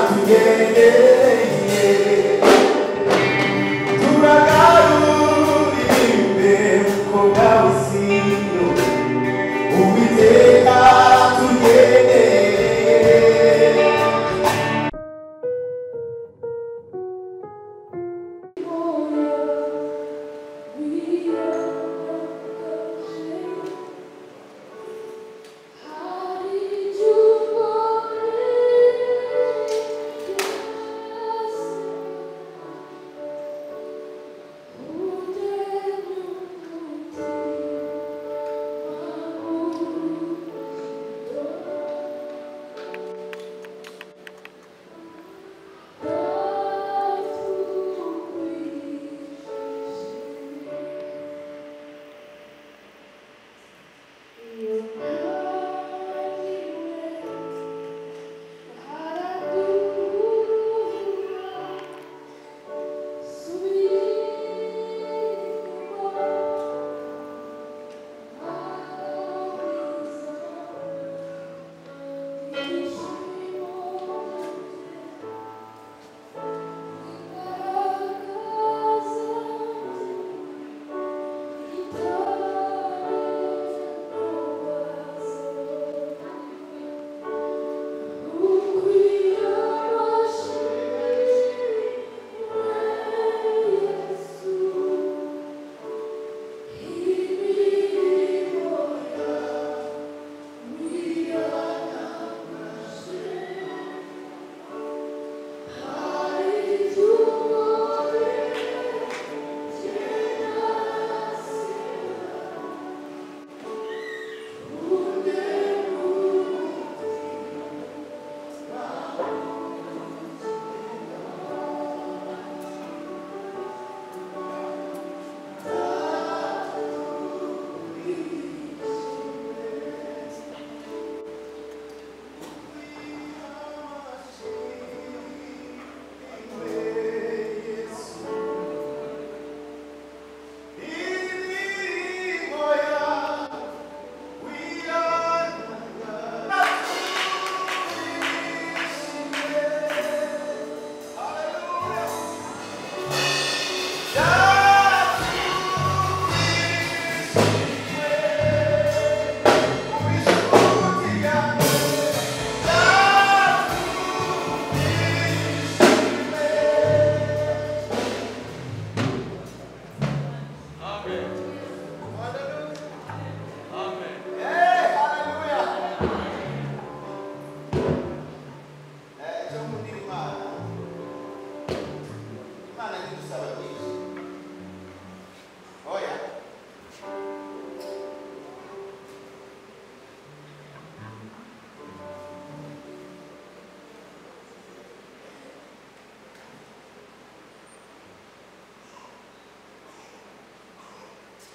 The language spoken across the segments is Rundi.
Tugendereye turagarurire umukobwa w'Isiyoni Uwiteka tugendereye.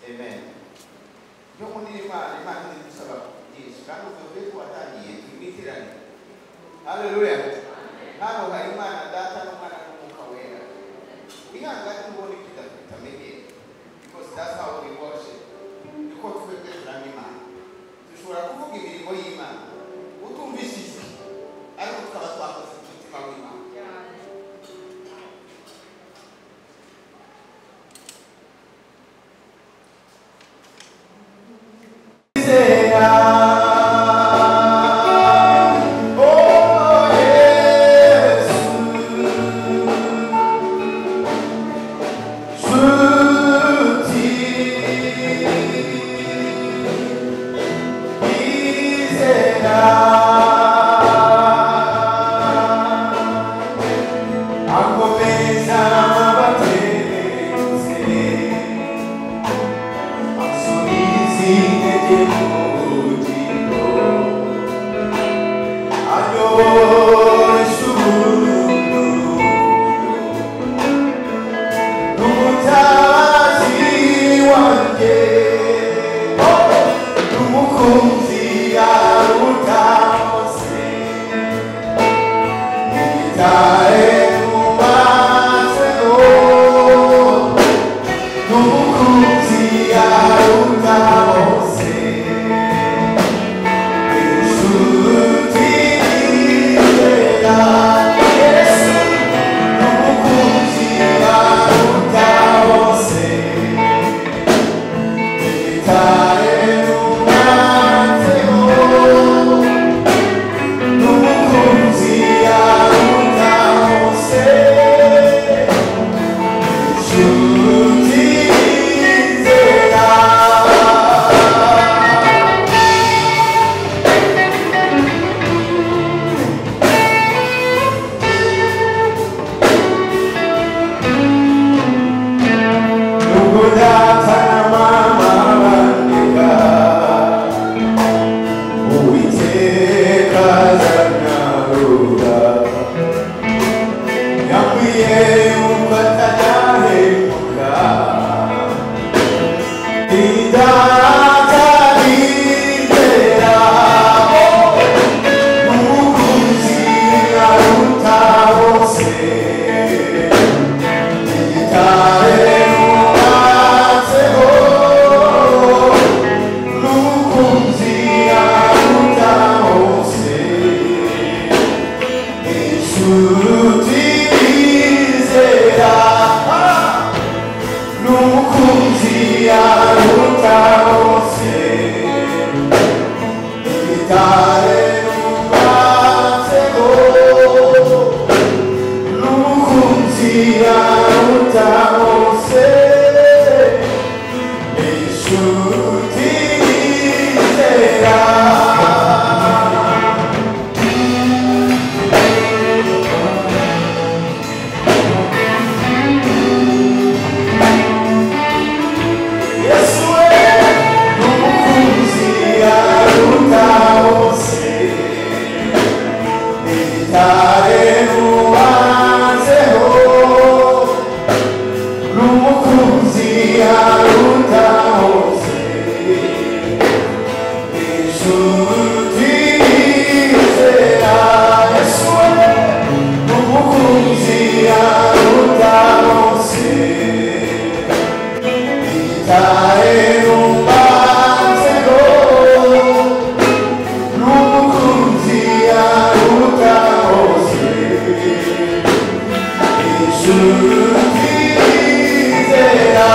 Amen. Yo nkundira Imana, Imana ntidusaba byinshi kandi ubwo twe twatangiye twitirane. Haleluya. Hano hari Imana Data n'Umwana n'Umwuka Wera. Ihangane ubone kitamenyere. Because that's how we worship. Niko twebwe turamya Imana. Dushobora kuvuga imirimo y'Imana utumvise ijwi ariko tukaba twakoze umutima w'Imana. Igitare nubatseho n'umukunzi aruta bose, inshuti yizera. Yesu we n'umukunzi aruta bose, igitare nubatseho n'umukunzi aruta bose, inshuti yizera. Yesu we n'umukunzi aruta bose, igitare nubatseho n'umukunzi aruta bose, inshuti yizera,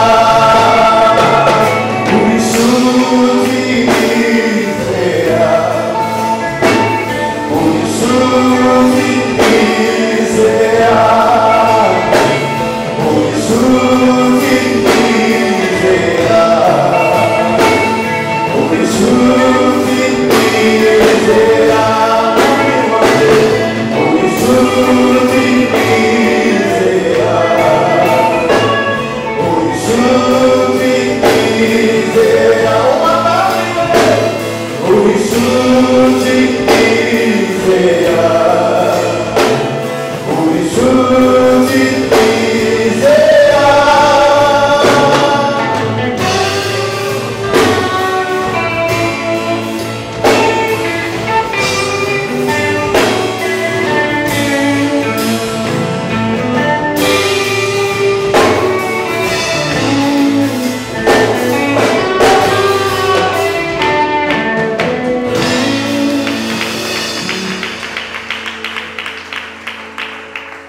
inshuti yizera, inshuti yizera, inshuti yizera, inshuti yizera, inshuti yizera, inshuti yizera, inshuti yizera, inshuti yizera.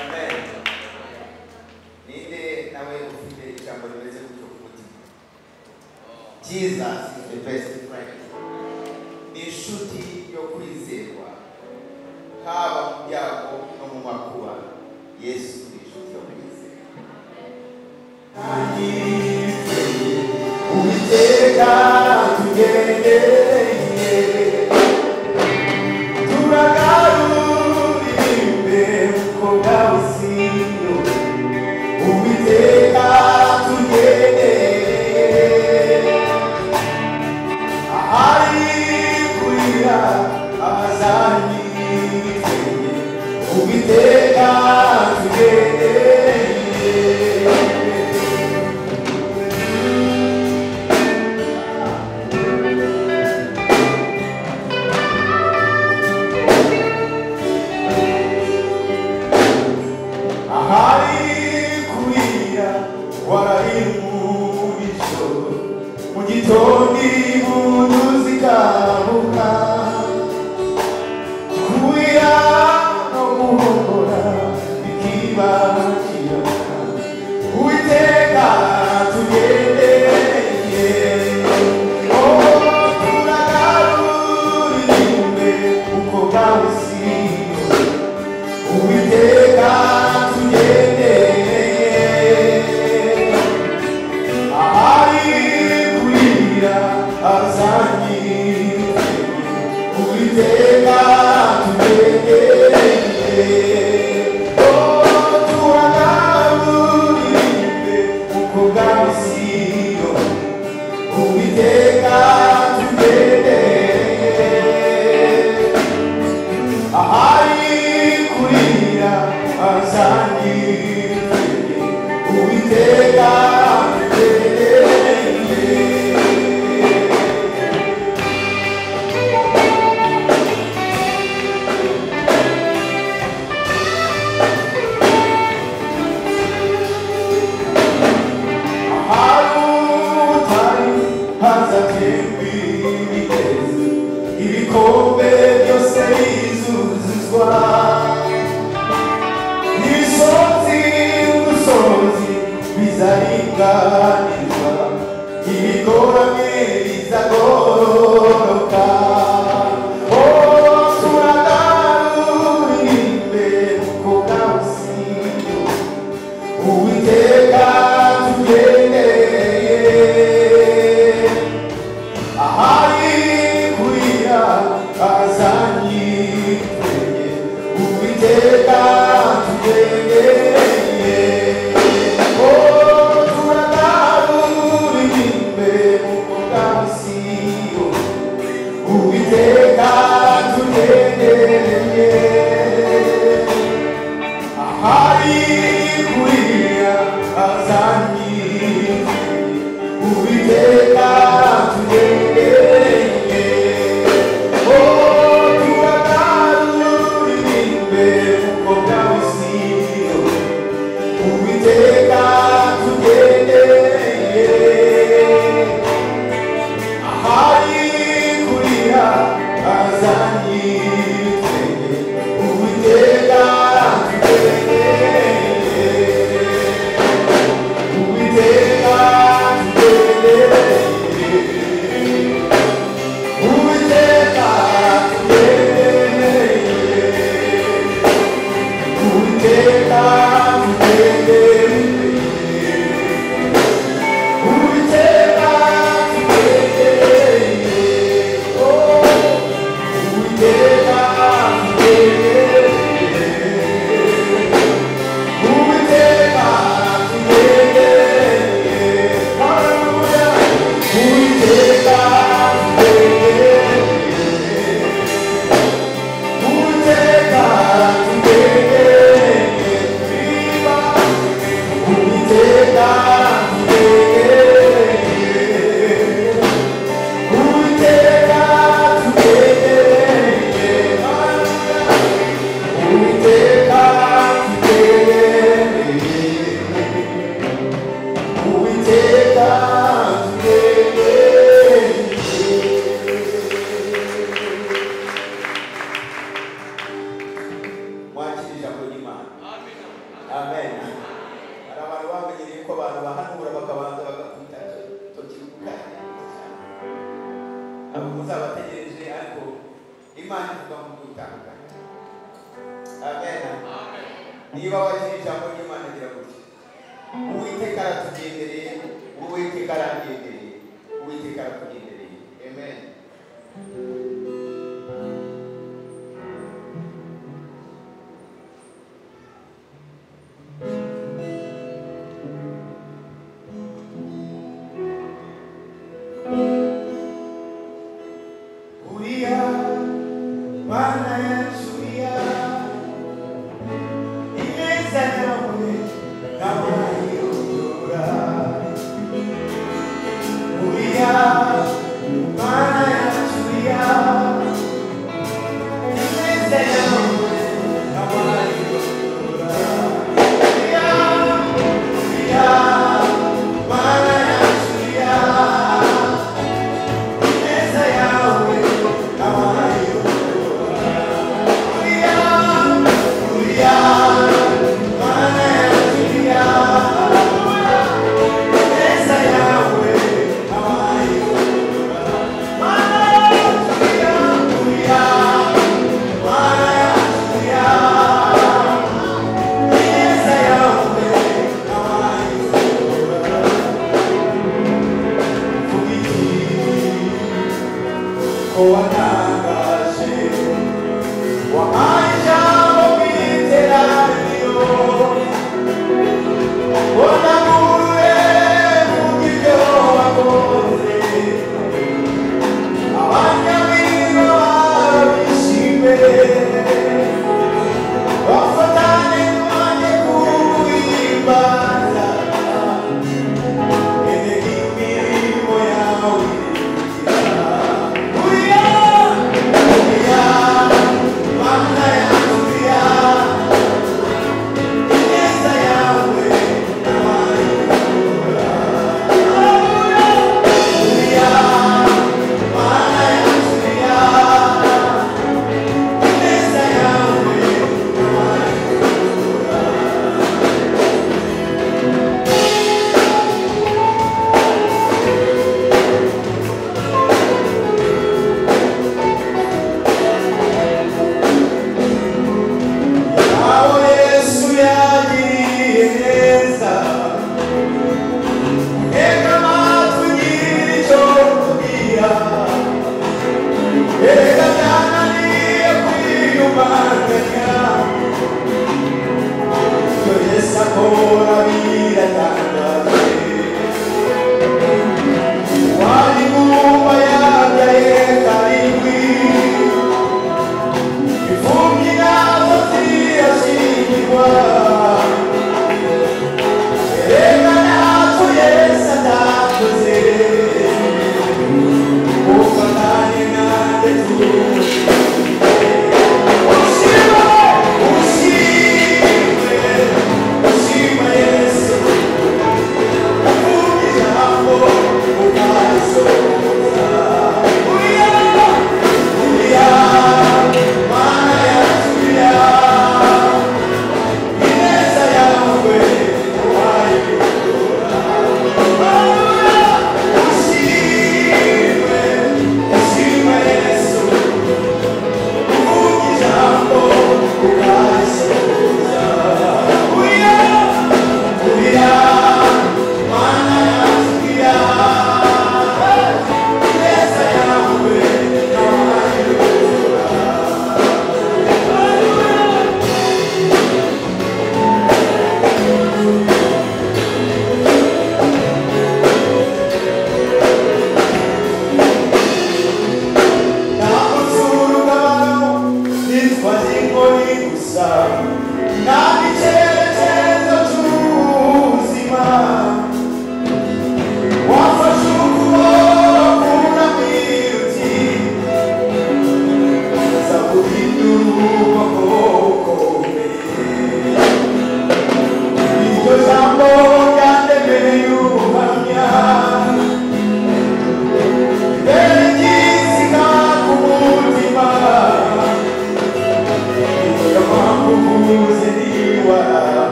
Amen. Ninde nawe ufite ijambo rimeze gutyo ku mutima? Jesus is the best friend. Ni inshuti yo kwizerwa, haba mu byago no mu makuba. Yesu ni inshuti yo kwizerwa. Uwiteka tugendereye, turagarurimbe umukobwa w'Isiyo. Uwiteka tugendereye, ahari kurira amazani y'ibitenge. Uwiteka tugendereye. Ahari kurira warari mu ijoro, mu gitondo impundu zikabuka, kurira no guhogora bikibakira. Uwiteka tugendereye, oh turagarurimbe uko bwawe Siyo. Uwiteka tugendereye, ahari kurira azanyitenge. Uwiteka tugendereye, oh turagarurimbe uko bwawe Siyo. Uwiteka tugendereye, ahari kurira azanyitenge. Uwiteka tugendereye. Ahari ubutayu hazatemba imigezi, ibikombe byose bizuzuzwa, imisozi n'udusozi bizaringanizwa, ibigoramye bizagororoka.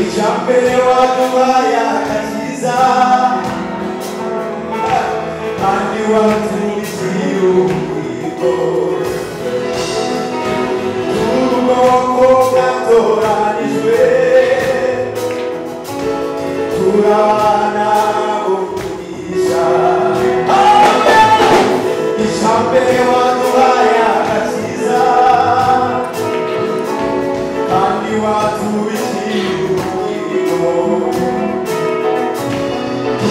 Icambere waduhaye agakiza kandi watubikiye ubugingo ubwoko bwatoranijwe turabana umugisha. Icambere waduhaye agakiza kandi watubikiye ubugingo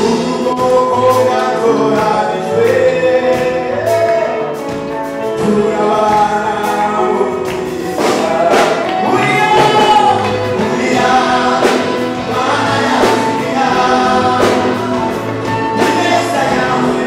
ubwoko bwatoranijwe turabana umugisha. Uriya uriya Mana yacu ineza yawe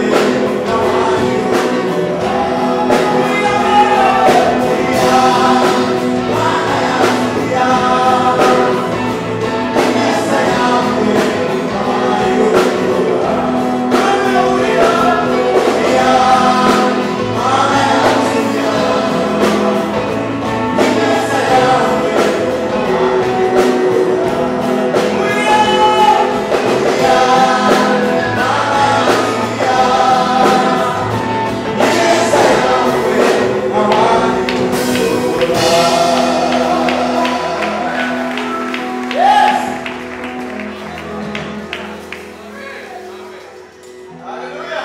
Haleluya.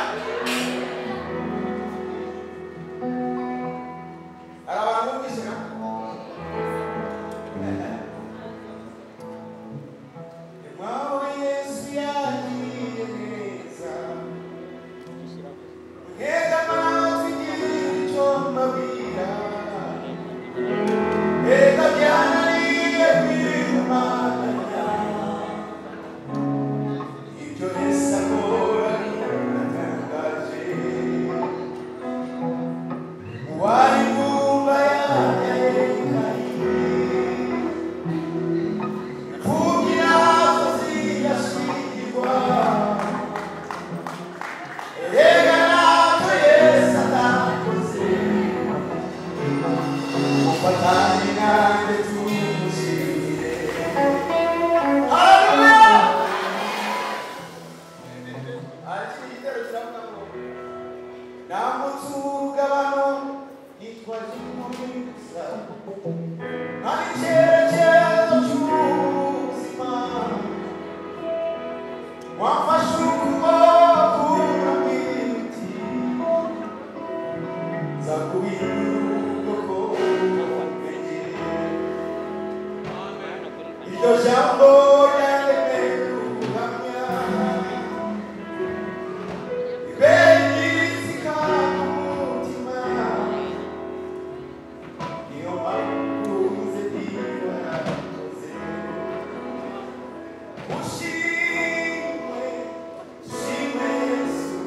Hari abantu bumvise na? Mwawe Yesu yagiye neza Ntega amatwi ngira icyo mbabwira Reka byananiye kwiyumanganya Ibyo Yesu akora biratangaje Uwari ngumba yanjye Kugira ziyashingirwa Erega natwe Yesu atakoze Mufatane nanjye tumushimire. Haleluya. Hari ikindi gitero kiravuga ngo Nambutse urugabano nitwaje inkoni gusa Nta icyerekezo cy'ubuzima Wamfashe ukuboko urambwira uti Nzakubwira ubwoko bumenye Iryo jambo ryaremeye ubuhamya Ibere ku mutima Niyo mpamvu nze warakoze Ushimwe, ushimwe Yesu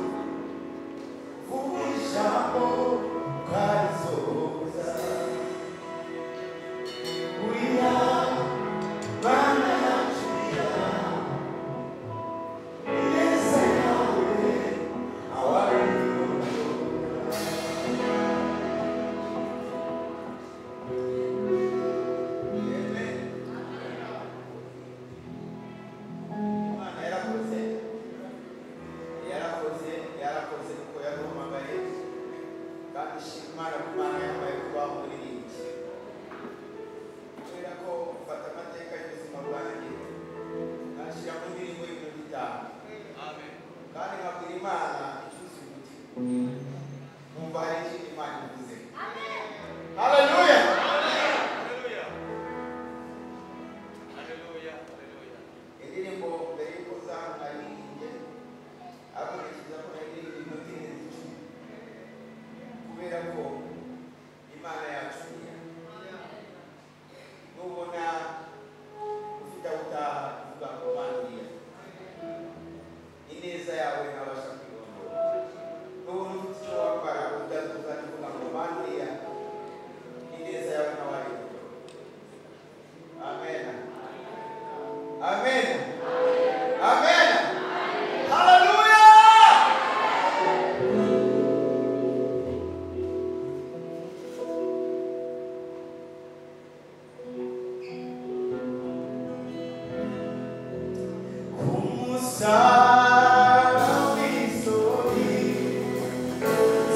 Vuga ijambo ukarisohoza Uriya Mana yacu Umusaraba w'isoni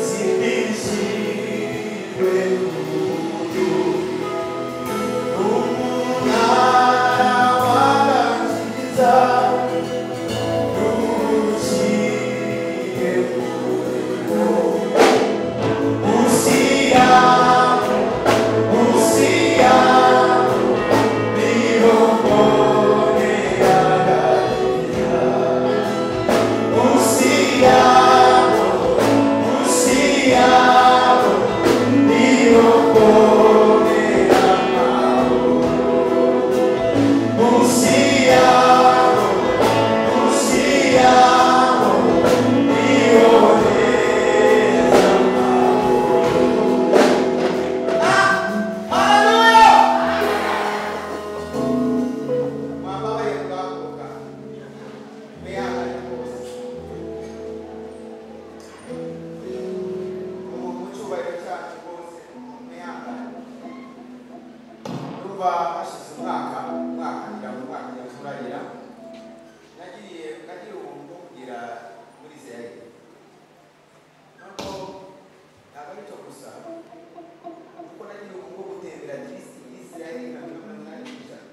sindishijwe kuburyo umunara w'agakiza ruciye mu munsi yawo, munsi yawo niho mbonera agakiza. Munsi yawo, munsi yawo niho mbonera amahoro. Munsi yawo, munsi yawo niho heza Haleluya! Mwambabaye mugahaguruka. Mwihangane rwose. Ubu mu cyubahiro cyacu rwose mwihangane. Ndumva hashize umwaka, umwaka ngira ngo umwaka ngira ngo uragera. Nagiriye ubuntu bwo kugera muri Israel. Nuko ntabwo ari cyo gusa, kuko nagiye ubuntu bwo gutembera Kristi Israel nka 80%.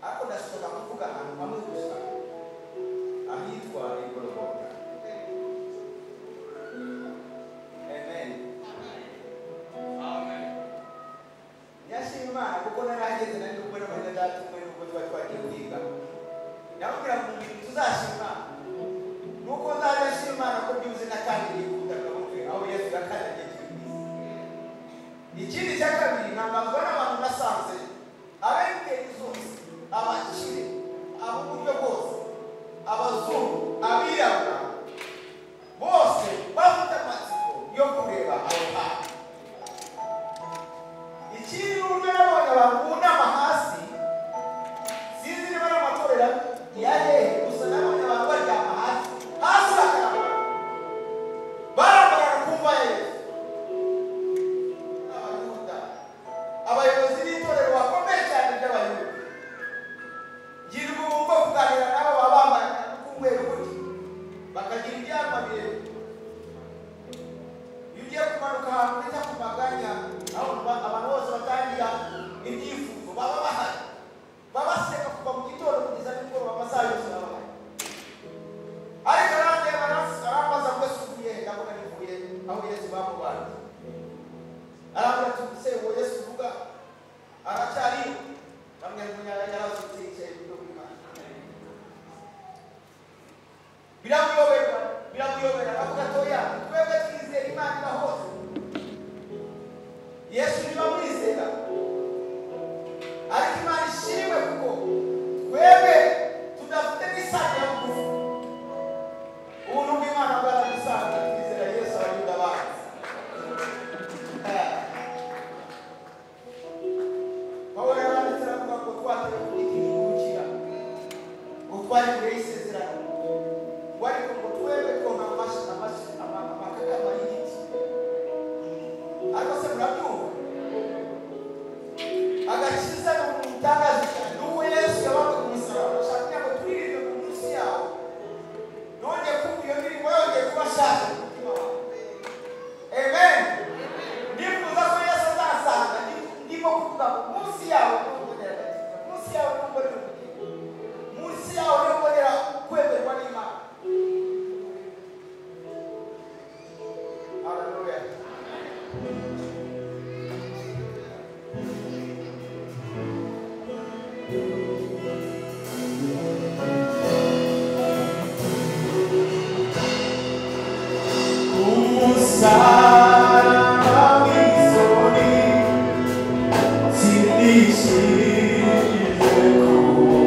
Ariko ndashobora kuvuga ahantu hamwe gusa, ahitwa i Golgotha. Amen. Nyashima Imana kuko narahageze nari ndi kumwe na data umwe nubwo tuba twagiye kwiga. Ndamubwira ngo mu bintu tuzashima Imana, nuko nzajya nshima Imana ko byibuze nakandagiye ku butaka bumwe aho Yesu yakandagiye turi ku isi. Ikindi cya kabiri, ntangazwa n'abantu nasanze ab'ingeri zose, abakire, ab'uburyo bwose, abazungu, abirabura, bose bafite amatsiko yo kureba aho hantu. Ikindi ni uburyo nabonye abantu bunama hasi, sinzi niba ari amatorero ya hehe, gusa nabonye abantu baryama hasi, hasi bakarambara, barambarara ku mva ya Yesu. Abayuda, abayobozi b'itorero bakomeye cyane ry'Abayuda, ngirwa ubuntu bwo kuganira nabo, baba bambaye akantu k'umweru gutya, bakagira ibyapa birebire. Iyo ugiye kumanuka ahantu bita ku Maganya, aho abantu bose batangira ibyifuzo, baba bahari, baba baseka kuva mu gitondo kugeza nimugoroba, amasaha yose baba bahari. Ariko arandeba, arambaza ngo ese uvuye he? Ndavuga nivuye aho Yesu bamubanze. Arambwira ati se uwo Yesu uvuga aracyariho? Ndamubwira ngo yarazutse, yicaye iburyo bw'Imana. Biramuyobera, biramuyobera, aravuga ati oya, twebwe twizera Imana iba hose. Yesu ntibamwizera, ariko Imana ishimwe kuko twebwe tudafite n'isano ya bugufi. Ubuntu bw'Imana bwaradusanze twizera Yesu, Abayuda banze. Pawulo yaranditse aravuga ngo twatewe ku giti gikukira, ngo twari kure y'isezerano, ngo ariko ngo twebwe twonka amakakama y'igiti. Ariko se murabyumva? Agakiza ni umuntu utangaje cyane, nuko Yesu yabaga ku musaraba. Ndashaka kugira ngo turirimbe ku munsi yawo, nongeye kumva iyo ndirimbo yongeye kuba nshyashya mu mutima wawe. Amen. Ndifuza ko Yesu azasanga ndimo kuvuga ngo munsi yawe niho mbonera agakiza, munsi yawe niho mbonera ubugingo, munsi yawe niho mbonera kwemerwa n'Imana. Haleluya. Umusaraba w'isoni sindishijwe kuburyo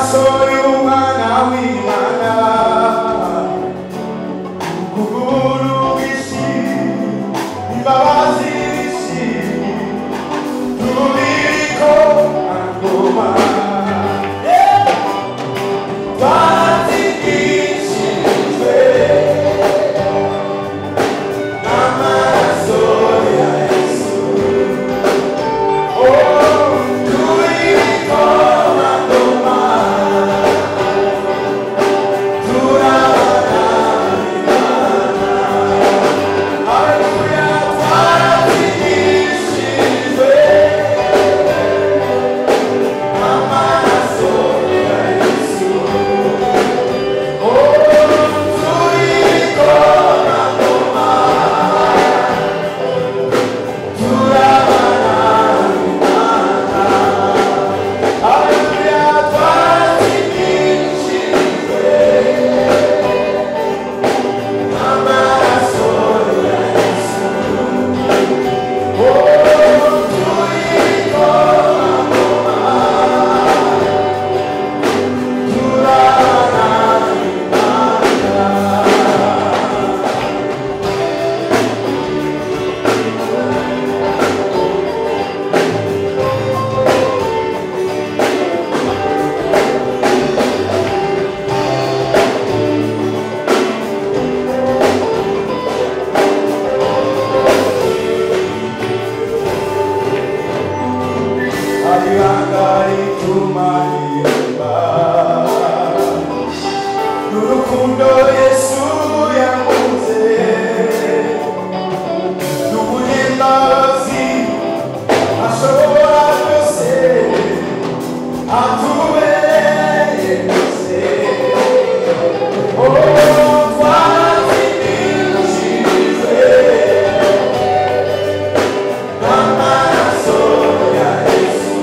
Amaraso y'umwana w'Imana kuburu bw'isi imbabazi z'isi turiko angoma twatsindishijwe n'amaraso ya Yesu. Oh, turiko angoma turabana Imana. Haleluya, twatsindishijwe amaraso ya Yesu. Oh, turiko angoma turabana Imana. Haleluya, twatsindishijwe amaraso ya Yesu. Oh, turiko angoma turabana Imana. Ibanga rituma niheba n'urukundo Yesu yankunze n'ubuhimbazi ashobora byose atubereye byose. Oh, twatsindishijwe n'amaraso ya Yesu.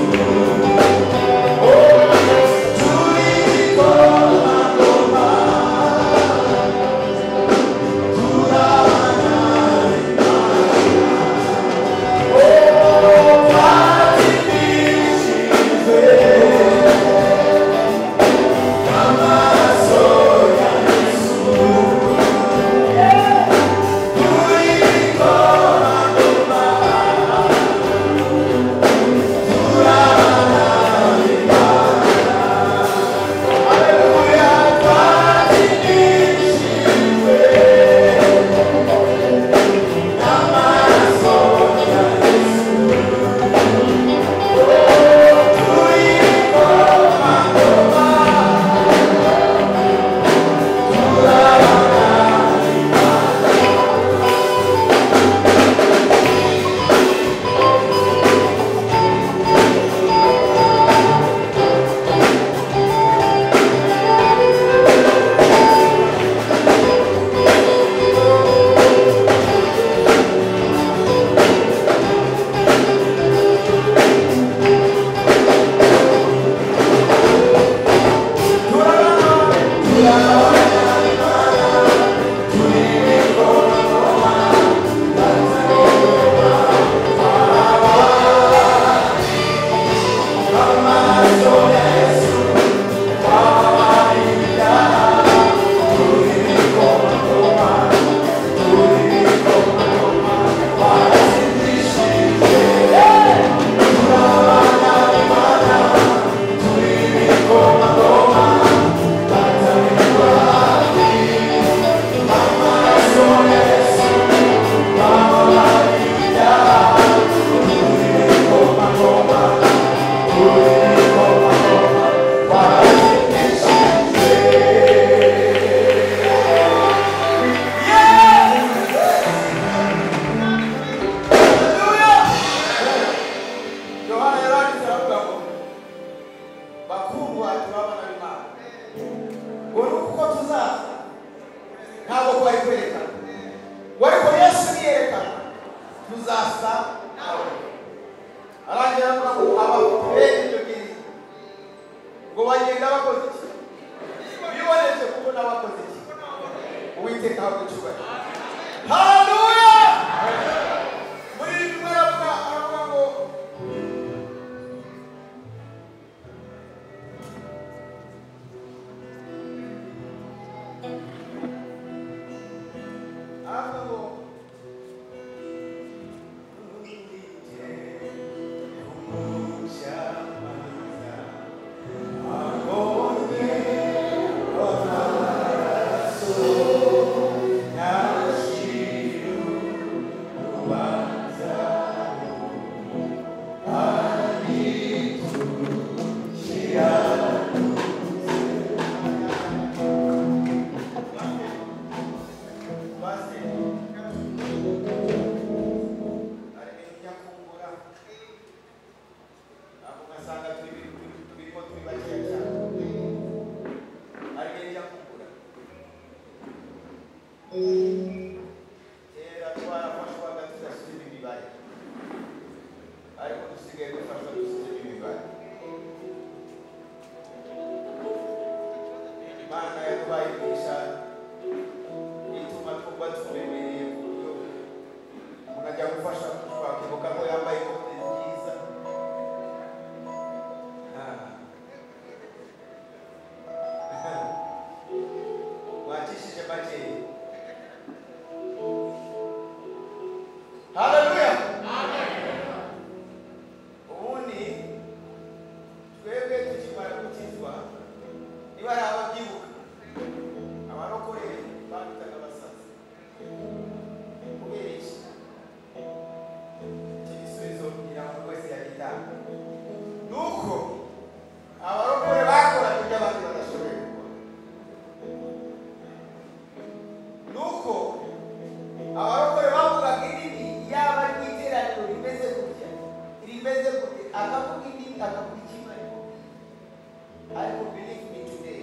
Oh, turiko angoma turabana Imana. Oh, twatsindishijwe n'amaraso ya Yesu. Turiko angoma turabana Imana. Haleluya, twatsindishijwe n'amaraso ya Yesu. Oh, turiko angoma turabana Imana. Yohana yaranditse aravuga ngo bakundwa turabana b'Imana ngo ni uko tuzaza ntabwo kwari kwerekana ngo ariko Yesu niyerekana tuzasa nawe. Arangira aravuga ngo abafite bene ibyo byiza ngo bagenda bakoze iki bibonetse kubona bakoze iki. Uwiteka ahabwe icyubahiro. Haleluya. Muri bimwe aravuga ngo Yaduhaye imigisha ituma twumva turemereye ku buryo umuntu ajya gufasha twakibuka ko yambaye ikote ryiza. Mwakishije makeya. Haleluya. Ubundi twebwe tukimara gukizwa, niba ari ababyibuka, abarokore babitaga abasazi. Kubera iki? Iki gisubizo ngira ngo buri wese yagitanga, ni uko abarokore bakoraga ibyo abandi badashoboye gukora, ni uko abarokore bavugaga indimi, yaba ari mu iteraniro rimeze gutya, rimeze gutya, akavuga indimi, akavuga ikintu ariko. Ariko believe me, today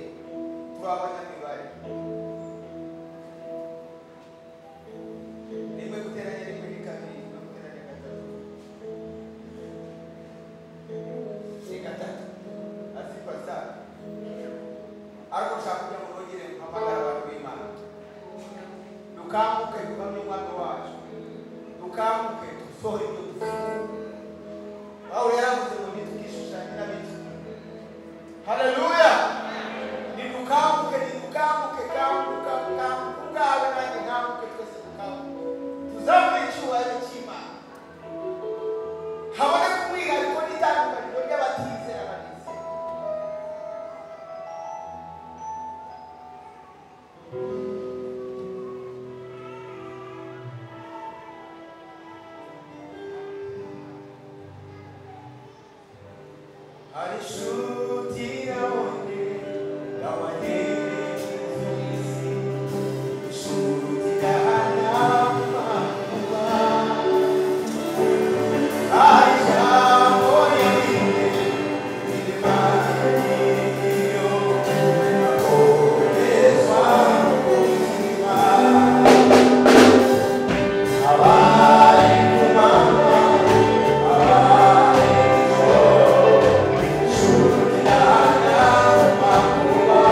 turi abanyamibare. Rimwe guteranya rimwe ni kabiri, rimwe guteranya gatatu ni gatatu. Asi pastor, ariko nshaka kugira ngo nongere mpamagare abantu b'Imana, dukanguke, duhamye Umwami wacu, dukanguke, dusohore ibyo dufite. Pawulo yaravuze ngo ntitukishushanye n'ab'iki. Haleluya. Nidukanguke, nidukanguke. Kanguka, kanguka ubwawe, nanjye nkanguke, twese dukanguke, tuzamure icyubahiro cy'Imana, haboneke umwihariko n'itandukaniro ry'abatizera n'abizera. Hari inshuti yabonye y'abagenzi isi, inshuti y'ahanamakuba. Hari ijambo yabwiye ririmo akomezwa n'ubuzima. Abari ku manywa, abari nijoro, inshuti y'ahanamakuba.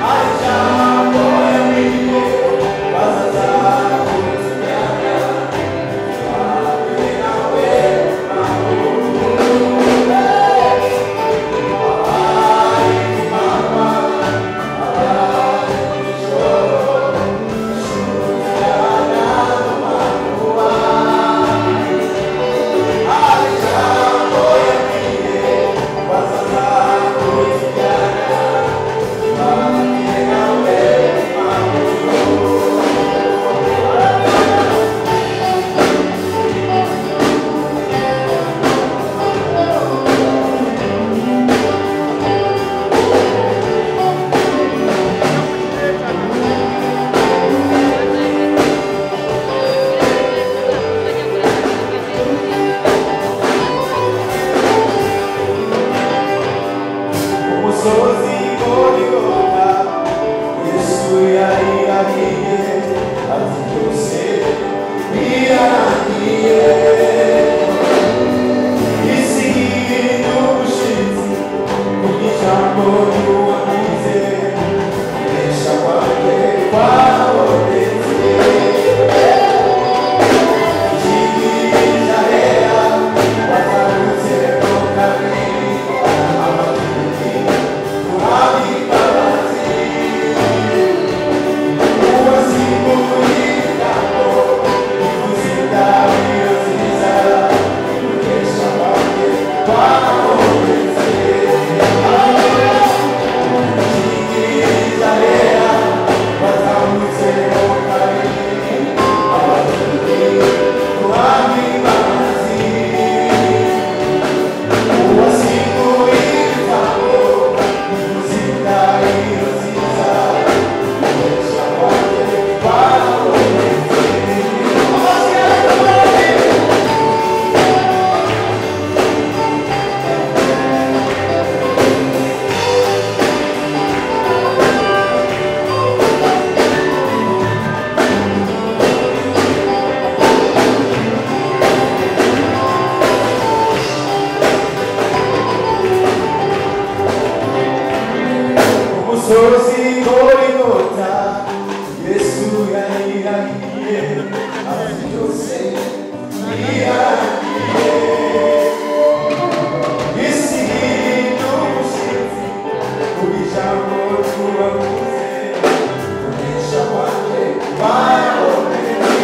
Hari ijambo yabwiye bazaza kutujyana, tubane nawe mahoro. Abari ku manywa, abari nijoro, inshuti y'ahanamakuba. Hari ijambo yabwiye bazaza kutujyana, tubane nawe mahoro. Umusozi Goligota, Yesu yarirahiye ati byose birarangiye. Isi n'ubushizi kubw'ijambo ry'uwavuze, kunesha kwanjye kwabonetse. Ikigirija hera watangutse ko kabiri, amategeko. Musozi Golgotha, Yesu yarirahiye, ati byose birarangiye. Isi n'umushyitsi, ku ijambo tubavuze, kunesha kwanjye barabonetse.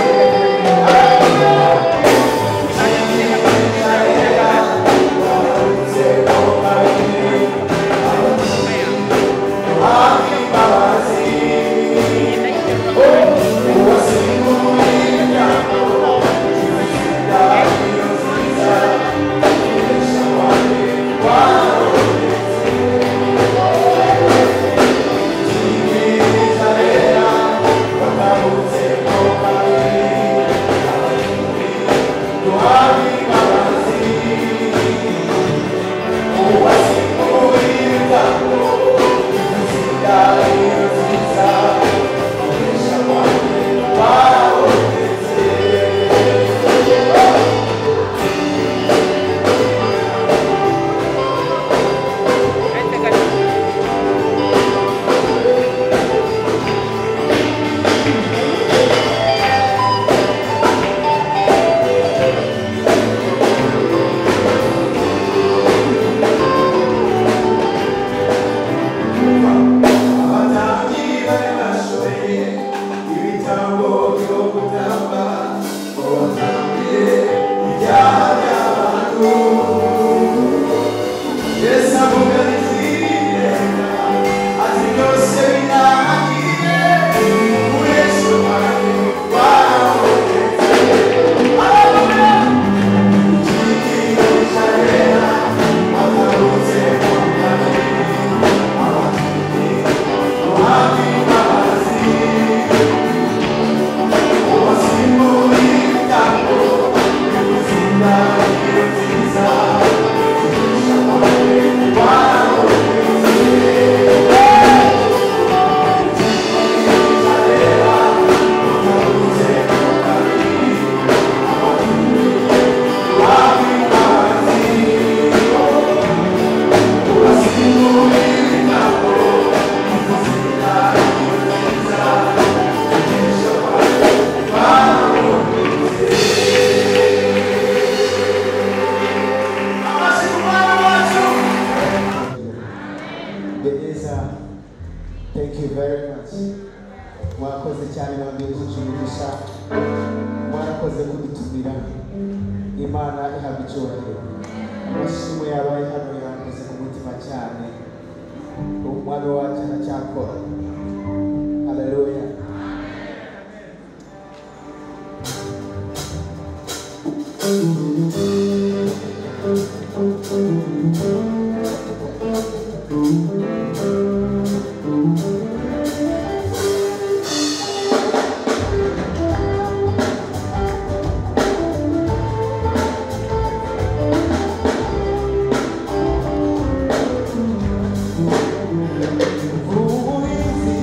Beniza, thank you very much. Mwakoze cyane mwabwirije umugisha, mwarakoze kudutumira. Imana ihabwa icyubahiro. Amashimwe yabaye hano yankoze ku mutima cyane. Umwami wacu aracyakora. Haleluya. Uburinzi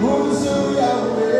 Munzu yawe.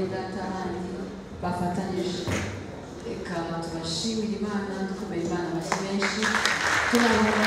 bene data bandi bafatanyije. Reka tubashimire Imana, dukomere Imana amashyi menshi, tunabona.